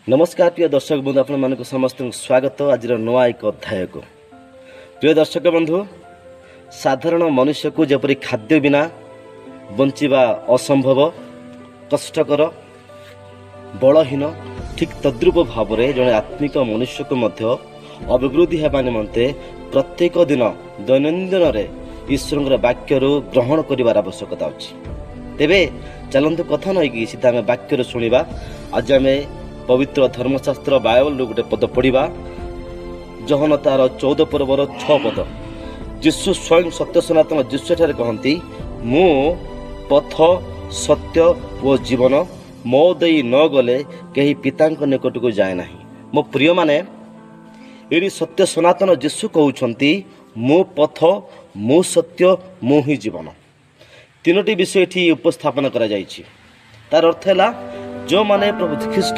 ନମସ୍କାର ପ୍ରିୟ ଦର୍ଶକ ବନ୍ଧୁ, ଆପଣମାନଙ୍କୁ ସମସ୍ତଙ୍କୁ ସ୍ୱାଗତ ଆଜିର ନୂଆ ଏକ ଅଧ୍ୟାୟକୁ। ପ୍ରିୟ ଦର୍ଶକ ବନ୍ଧୁ, ସାଧାରଣ ମନୁଷ୍ୟକୁ ଯେପରି ଖାଦ୍ୟ ବିନା ବଞ୍ଚିବା ଅସମ୍ଭବ, କଷ୍ଟକର, ବଳହୀନ, ଠିକ୍ ତଦ୍ରୂପ ଭାବରେ ଜଣେ ଆତ୍ମିକ ମନୁଷ୍ୟକୁ ମଧ୍ୟ ଅଭିବୃଦ୍ଧି ହେବା ନିମନ୍ତେ ପ୍ରତ୍ୟେକ ଦିନ ଦୈନନ୍ଦିନରେ ଈଶ୍ୱରଙ୍କର ବାକ୍ୟରୁ ଗ୍ରହଣ କରିବାର ଆବଶ୍ୟକତା ଅଛି। ତେବେ ଚାଲନ୍ତୁ, କଥା ନହେଇକି ସିଧା ଆମେ ବାକ୍ୟରୁ ଶୁଣିବା। ଆଜି ଆମେ ପବିତ୍ର ଧର୍ମଶାସ୍ତ୍ର ବାଇବଲରୁ ଗୋଟେ ପଦ ପଢ଼ିବା, ଯୋହନ ତାର 14 ପର୍ବର 6 ପଦ। ଯୀଶୁ ସ୍ୱୟଂ ସତ୍ୟ ସନାତନ ଯୀଶୁ ଏଠାରେ କହନ୍ତି, "ମୁଁ ପଥ, ସତ୍ୟ ଓ ଜୀବନ। ମୋ ଦେଇ ନ ଗଲେ କେହି ପିତାଙ୍କ ନିକଟକୁ ଯାଏ ନାହିଁ।" ମୋ ପ୍ରିୟମାନେ, ଏଠି ସତ୍ୟ ସନାତନ ଯୀଶୁ କହୁଛନ୍ତି, "ମୁଁ ପଥ, ମୁଁ ସତ୍ୟ, ମୁଁ ହିଁ ଜୀବନ।" ତିନୋଟି ବିଷୟ ଏଠି ଉପସ୍ଥାପନ କରାଯାଇଛି। ତାର ଅର୍ଥ ହେଲା, ଯେଉଁମାନେ ପ୍ରଭୁ ଖ୍ରୀଷ୍ଟଙ୍କ